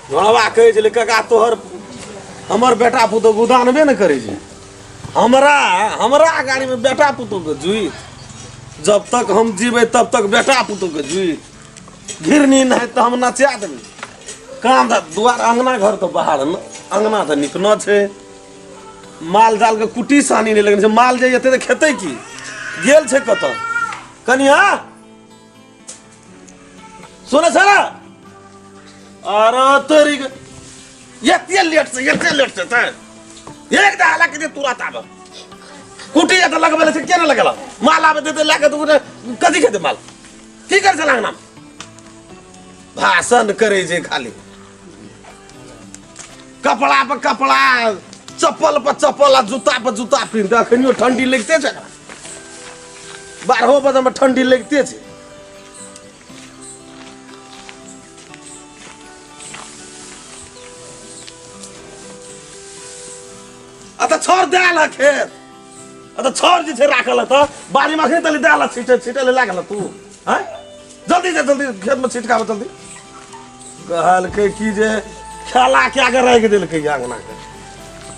घोड़वा कहै छलै काका तोहर हमर बेटा पुतोह गुदानबे ने करै छै। हमरा हमरा गाड़ीमे बेटा पुतोहके जुइत, जब तक हम जीबै तब तक बेटा पुतोहके जुइत। घिरनी नहि तऽ हम नचा देबै। काम तऽ दुआर अङ्गना घर तऽ बाहर ने, अङ्गना तऽ निपनो छै, माल जालके कुटी सानी नहि लगने छै। माल जे एतै तऽ खेतै की? गेल छै कतऽ कनिया? सुनै छै ने? अरे तोरी के एते लेट से, एते लेट से छै। एक दा हालांकि दे तुरंत आब। कुटी एते लगबे छै, केना लगेला? माल आबे देते लए के तऽ कथी खेतै माल? की करै छै अंगना? भाषण करै छै खाली, कपड़ा पर कपड़ा, चप्पल पर चप्पल आ जूता पर जूता पहिनते। अखनियो ठंडी लगिते छै एकरा, 12 बजे में ठंडी लगिते छै। आ तऽ छड़ देल है खेत, आ तऽ छड़ जे छै राखल है तऽ बाड़ी में अखनी तली देल है, छीटे छीटे ले लागल है तू हैं? जल्दी जा, जल्दी खेत में छिटकाबे जल्दी। कहलकै कि जे खेला के आगे राखि देलकै अंगना के।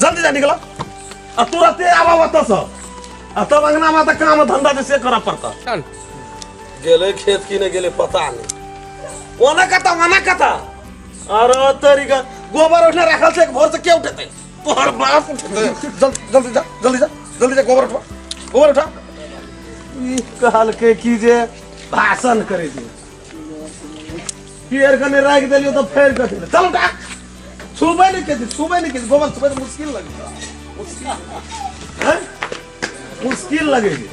जल्दी जा, निकल आ तुरते आबऽ ओतऽ से, आ तब अंगना में तऽ काम धंधा जे से करऽ पड़तऽ। चल। गेलै खेत की नहि गेलै पता नहि। ओना कतऽ, ओना कतऽ? अरे तरीका गोबर ओहिना राखल छै, भोर से के उठेतै? तोहर बाप उठेतै? जल्दी जल्दी जा, जल्दी जा, जल्दी जा, गोबर उठा, गोबर उठा। ई कहलकै कि जे भाषण करै छै, पेड़ कने राखि देलियौ तऽ फेर कथी लए? चल उठा। छुबै नहि के छै, छुबै नहि के छै, गोबर छुबै तऽ मुश्किल लगै छै, मुश्किल हैं? मुश्किल लगै छै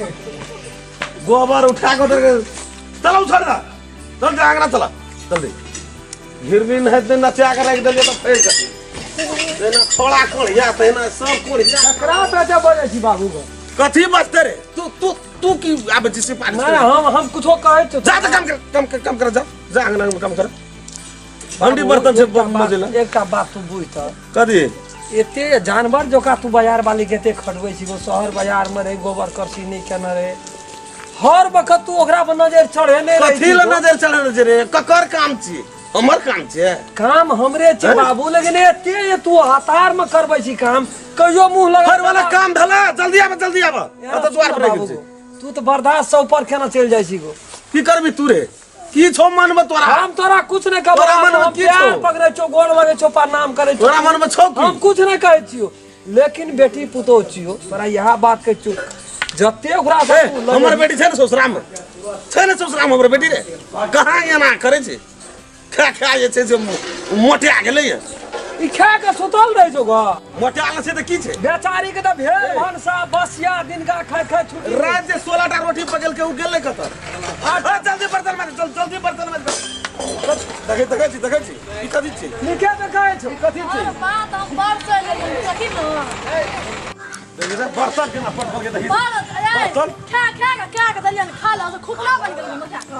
गोबर उठा कऽ उधर चल, उछड़ जा, चल जा अंगना, चल जल्दी। घिरनी नहीं तऽ नचा के राखि देलियै तऽ फेर कथी? तहिना छोड़ा कोढ़िया, तहिना सब कोढ़िया। ककरा बेटा बजै छी बाबू गो? कथी बजते रे? तू तू तू की आबै छी सिफारिश नहि करे? हम कुछो कहै छी। जा तऽ काम कर, काम कर, काम कर, जा जा अंगना में काम कर। हंडी बर्तन से मजे ला। एकटा बात तू बुझ तऽ। कथी? एते जानवर जोका तू बाजार वाली के एते खटबै छी गो, शहर बाजार में रहे गोबर करसी नहि केने रहे, हर वक्त तू ओकरा पर नजर चढ़ेने रहै कथी छी ला गो। नजर चढ़ेने छै रे? ककर काम छी? हमर काम छै? काम हमरे छै हैं? बाबू, लेकिन एते जे तू हतार में करबै छी काम, कहियो मुंह लगा हर वाला काम भेला, जल्दी आब, जल्दी आब। एतऽ द्वार पर बाबू रहि गेल छै। गो, तू तऽ बर्दाश्त से ऊपर केना चलि जाइ छी गो? की करबी तू रे? की छौ मन में तोरा? हम तोरा कुछ नहीं कहबो। तोरा मन में हम की छौ? पैर पकड़ै छौ, गोड़ लगै छौ, प्रणाम करै छौ। तोरा मन में छौ की? हम कुछ नहीं कहै छियौ, लेकिन बेटी पुतोह छियौ तोरा, इएह बात कहै छियौ, जते ओकरा से ए, तू लगे- हमर बेटी छै ने ससुरा में, छै ने ससुरा में हमर बेटी रे, कहाँ एना करै छै? खा खा जे छै से मोटा गेलै ये। ई खा के सुतल रहै छौ गो। मोटा गेल छै तऽ की छै? बेचारी के तऽ भेल भनसा बसिया दिनका खाइ खाइ छुट्टी। रात जे 16 टा रोटी पकेलकै ओ गेलै कतऽ? आ जल्दी बर्तन माज, चल जल्दी बर्तन माज। देखै, देखै छी, देखै छी, ई कथी छी? नीके तऽ कहै छौ। ई कथी छी? और बात हम बड़ चलि गेलियै, देखी ने। देखी रे, बर्तन केना पटकल के देखी। बड़, ए, बर्तन? खा खा के कए के देलियनि, खा ले, खोखला बनि गेल मोटा के।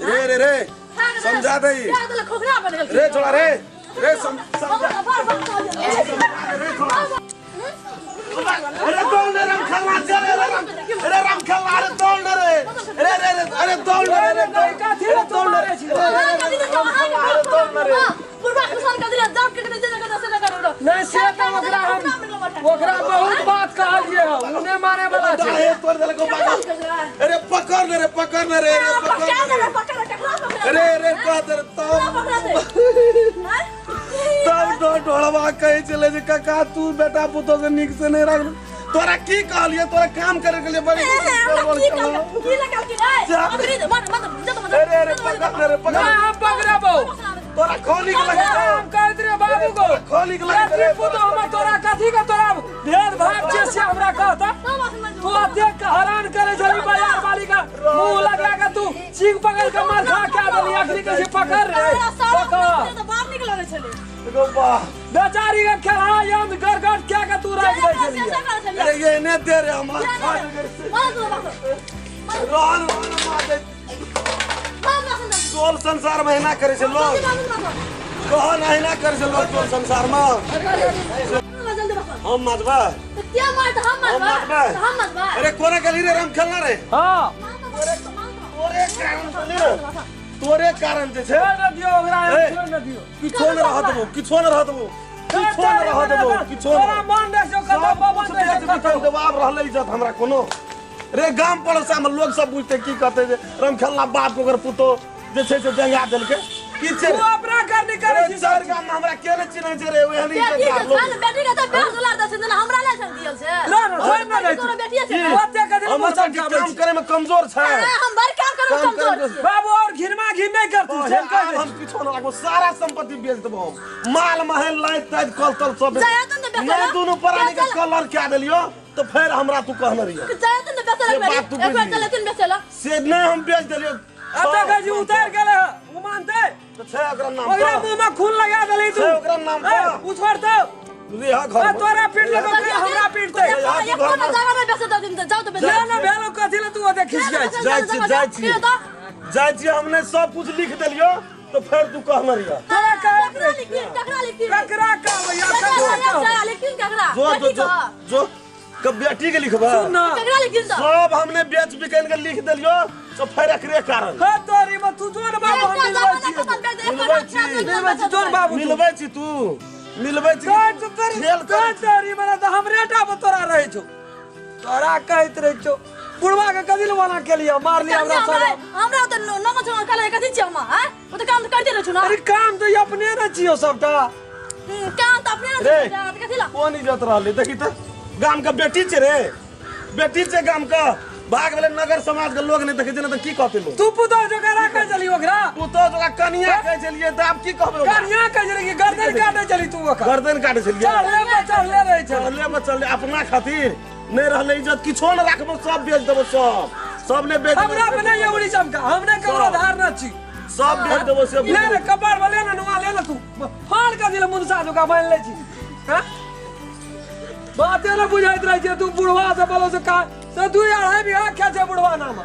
रे रे रे, समझा दे। कए के देले, खोखला बनि गेल। रे छोड़ा रे, रे समझा। बड़ बात कहलियै। रे छोड़ा। अरे दौड़ रे राम खेलना चल रे राम, अरे राम खेलना, अरे दौड़ रे, रे रे रे, अरे दौड़ रे रे, दौड़ कथी रे तू मारै छी? अरे दौड़ रे। नहीं से तऽ ओकरा हम ओकरा बहुत बात कहलियै हँ, उ नहि माने वाला छै। अरे तोड़ देलको पागल। अरे पकड़ ले रे, पकड़ ले रे, अरे पकड़ ले रे। अरे अरे कह दे रे, तब तब ढोलवा कहै छलै जे काका तू बेटा पुतोह के नीक से नहि राखल। तोरा की कहलियै? तोरा काम करे के लिए बड़ी अरे अरे पकड़ ले रे, पकड़। नहि हम पकड़बौ। तोरा खोली के लगे, हम कहैत रहियै बाबू गो, खोली के लगे। बेटी पुतोह हमर तोरा कथी के तोरा भेदभाव छै से हमरा कहता? तू एतेक हरान करै छली बाजार वाली के मुंह लगा के, तू चीख पकड़ के मार खा के देली, अखनी कहै छै पकड़ रे पकड़। गो वाह। बेचारी के खेला यंद गड़गड़ क्या के तू राखि दै छलियै। अरे ये ने दे रे, हमर खा गेल से। रहन रहन मार दे। टोल संसार में एना करे छै लोग, कहन एना करे छै लोग टोल संसार में। हम मजबा, हम मजबा। अरे कोना गेली रे राम खेलना रे? हाँ। तोरे कारण से रे। तोरे कारण जे छै छोड़ न दियो ओकरा ए। छोड़ न दियो किछो न रहत देबो किछो न रहत देबो किछो न रहत देबो किछो न तोरा मन रहै छौ कतौ सब पवन कुछ रहै बेच छौ बिकन कतौ देबो आब रहलै इज्जत हमरा कोनो रे गाम पड़ोसा में लोग सब बुझते की कहते जे रमखेलना बाप के ओकर पुतो जे छै से जंगा देलकै की छै तू अपना करनी करै रे छी चारि गाम में हमरा के नहि चिन्है छै रे ओहन बेटी के इज्जतदार लोग छै ने बेटी के तऽ 20 लाख दै छै जेना हमरा ले छै दियल छै ना ना छोड़ न दै तोरा बेटिए छै की? ओते के दिन हमर मुँह बेटी चमकाबै काम छी। करे में कमजोर छै ए, हम बड़ काम करब काम कमजोर करब। छियै बाबू और घिनमा घिन नहीं कर तू चल आब हम किछो न राखबो सारा संपत्ति बेच देबो हम माल महल लाइट ताइट कल तल सब बेच जाय तऽ ने बेचल नहीं दुनू प्राणी के बेचल। कलर क्या देलियो तो फिर हमरा तू कहने रहियो जाय तऽ ने बेचल से एक बेर बात तू एक बेर बुझि चल लेथिन बेचल से नहीं हम बेच देलियो अब तक जी उतार गेले ह उ मानते तो छै ओकरा नाम ओकरा पर मुंह में खून लगा देली तू छै ओकरा नाम पर। ए, उ छोड़ दो रिहा आ घर में। तोरा पीट लेबो कि हमरा पीटते जा, एक कोना जगह नहि बेचल दऽ दिन जाउ तऽ बेचल ना ना भेलो कथी ले तू ओते खिस जाइ छी जाइ छी जाइ छी जाइ छी हमने सब कुछ लिख देलियो तो फिर तू कहने रहियो तोरा कहत ककरा रही लिखथिन ककरा लिखथिन ककरा कहबै या ककरा कहबै लिखथिन ककरा जो जो बेटी जो के जो के बेटी के लिखबा सुन ना ककरा लिखथिन तऽ सब हमने बेच बिकन के लिख देलियो तो फिर एकरे कारण हे तोरी में तू जोन बाबू हम एकटा मिलबै जमाना छी खतम कर दे, एक मिलबै कोना छी। खा मिलबै छी जोन बाबू तू। मिलबै छी तू मिलबै छी कहै छौ तोरी खेल कहै करै छी। तोरी मने तऽ हमरे टा पर तोरा रहै छौ तोरा कहैत रहै छौ बुढ़वा के कथी ले मना केलियै मारलियै हमरा हमरा सब हमरा तऽ नमक छौ काले कथी छियै हम आँय ओ तऽ काम तऽ करते रहै छु ना अरे काम तऽ ई अपने ने छियौ सबटा काम तऽ अपने रे। ने छियै कथी ला कोन इज्जत रहलै देखी तऽ गाम के बेटी छै रे बेटी छै गाम के भाग भेलै नगर समाज के लोग नहि देखै छै ने तऽ की कहतै लोग तू पुतोह जकाँ राखै छली ओकरा पुतोह जकाँ कनिया कहै छलियै तऽ आब की कहबै ओकरा? कनिया कहै छली कि गर्दन काटै छली तू ओकर गर्दन काटै छलियै चढ़ले पर चढ़ले रहै छलै चढ़ले पर चढ़ले अपना खातिर नहि रहलै इज्जत किछो नहि राखबो सब बेच देबो सब सब ने बेच देबो, हमरा पे नहीं उड़ी चमका हमने ककरो सब। धार न छी सब बेच देबो से ले ले कपार पर ले ना नुआ ले ना तू फाड़ के दिल मुनसा जोका बान्हि ले छी हाँ? बाते न बुझाइत रहै छै तू बुढ़वा से बोलो से का से दू अढ़ाई बीघा खेत छै बुढ़वा नाम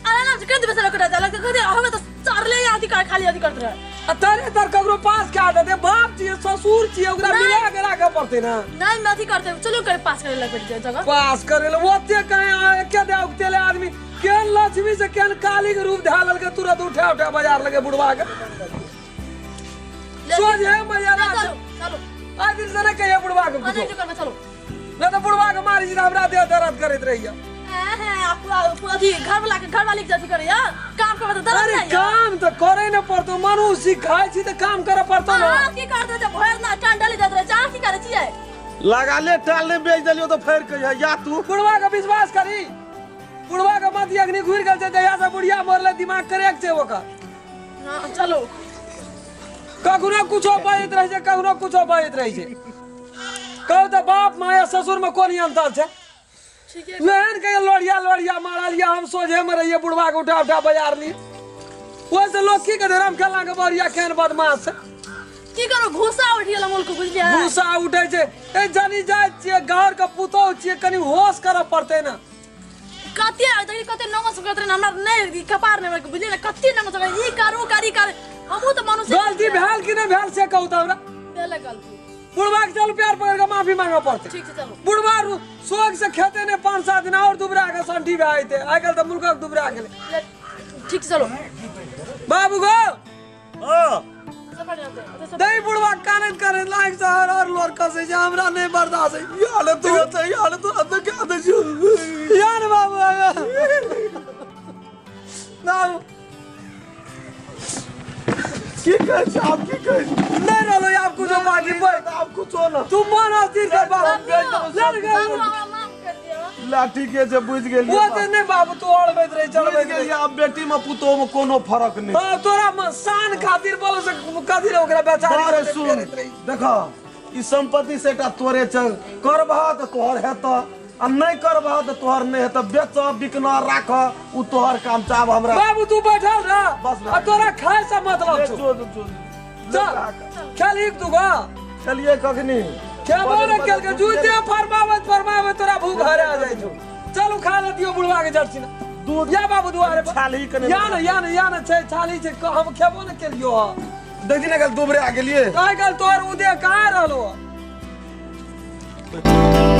अरे ना कर देबे सर कटा जाला कर दे हम तऽ चढ़ले अथी कर खाली अथी करत रहे आ तरे तर ककरो पास क्या देते बाप छियै ससुर छियै ओकरा नहीं। मिला के राखऽ पड़तै ना नहीं मैं अथी करते चलो कर पास करे लग पड़ जाए जगह पास करे ले ओते कहीं एके दे उगते आदमी केहन लक्ष्मी से केहन काली के रूप धा लेलकै तुरंत उठा उठा बाजार लगे बुढ़वा के सोझ है मजा चलो चलो आइ दिन से नहीं कहिए बुढ़वा के नहीं कुछो जो करबे चलो नहीं तो बुढ़वा के मारी जी हमरा देह दर्द करैत रहिए आप अथी घर वाला के घर वाली के अथी करे यार काम करबे तो दर्द अरे नहीं काम तो करे न पड़तो मनुष्य खाइ छी तो काम करे पड़तो ना अहाँ की करते जे भरि ना टांडली जाइत रहे छै अहाँ की करै छियै लगाले टाल नहि बेच देलियो तऽ फेर कहिया या तू बुढ़वा के विश्वास करी बुढ़वा के मत अग्नि घुरि गेल छै जहिया से बुढ़िया मरले दिमाग करेक छै ओकर हाँ, चलो कखनो कुछो बजैत रहै छै कखनो कुछो बजैत रहै छै कहू तऽ बाप माय आ ससुर में कोन अंतर छै ठीक है नहन के लोढ़िया लोढ़िया मारल या हम सोझे में रहिए बुढ़वा के उठा उठा बाजार ली ओहिसे लोग की कहते राम खेलना के बढ़िया केहन बदमाश छै की करू घुसा उठि गेल मुल्क बुझलियै भूसा उठै छै ए जानी जाइ छियै गाँव के पुतोह छियै कनी होश करऽ पड़तै ने कते देखी कते नमस करत रहे हमरा नहि कपार नहि बुझलियै ने कते नमस करत ई कर ओ कर ई कर हमहूँ तऽ मनुष्य गलती भेल कि नहि भेल से कहू तऽ हमरा भेलै गलती बुढ़वा के चल प्यार पकड़ के माफी मांगऽ पड़तै ठीक छै चलू बुढ़वा शोक से खेते ने 5-7 दिन और दुबरा के संठी भए जेतै आइ काल्हि तऽ मुल्कक दुबरा गेलै ठीक छै चलू बाबू गो हाँ दही बुढ़वा कानैत कानैत लाग से हर हर लोर खसै छै हमरा नहि बर्दाश्त है यार तू अच्छा यार तू अंदर क्या दे छु यार बाबू बाबू की कहै छी आप की कहै छी नहीं रहलो आप कुछो बाकी पर आप कुछो ना तू मन अस्थिर कर बाबू लड़ गए हमरा माफ कर दिअ लाठी के जे बुझि गेलियै वो तऽ नहि बाबू तू अड़बैत रही बुझि चलबैत रही गेलियै आब बेटी में पुतोह में कोनो फर्क नहि हाँ तोरा शान खातिर बोलो से कथी रे ओकरा बेचारी बारे के सुन करैत रही। देख ई संपत्ति से एकटा तोरे छै करबह तऽ तोहर हेतह आ नहि करबह तऽ तोहर नहि हेतह बेच बिकना राख उ तोहर काम छै आब हमरा बाबू तू बैठल रह बस आ तोरा खाय से मतलब छौ जो जो जो चल खेल एक दूगो चलिए कखनी खेबो ने खेल के जूते फरमाबैत फरमाबैत तोरा भूख हरा जाइ छौ चलू खा ले दियौ बुढ़वा के जर्सी ने दूध या बाबू दुआरे पर। छाली कने या ने या ने या ने छै छाली छै हम खेबो ने केलियो हँ देखी ने कल दुबरे आ गेलिए आइ काल्हि तोहर उदय कहाँ रहलो हँ?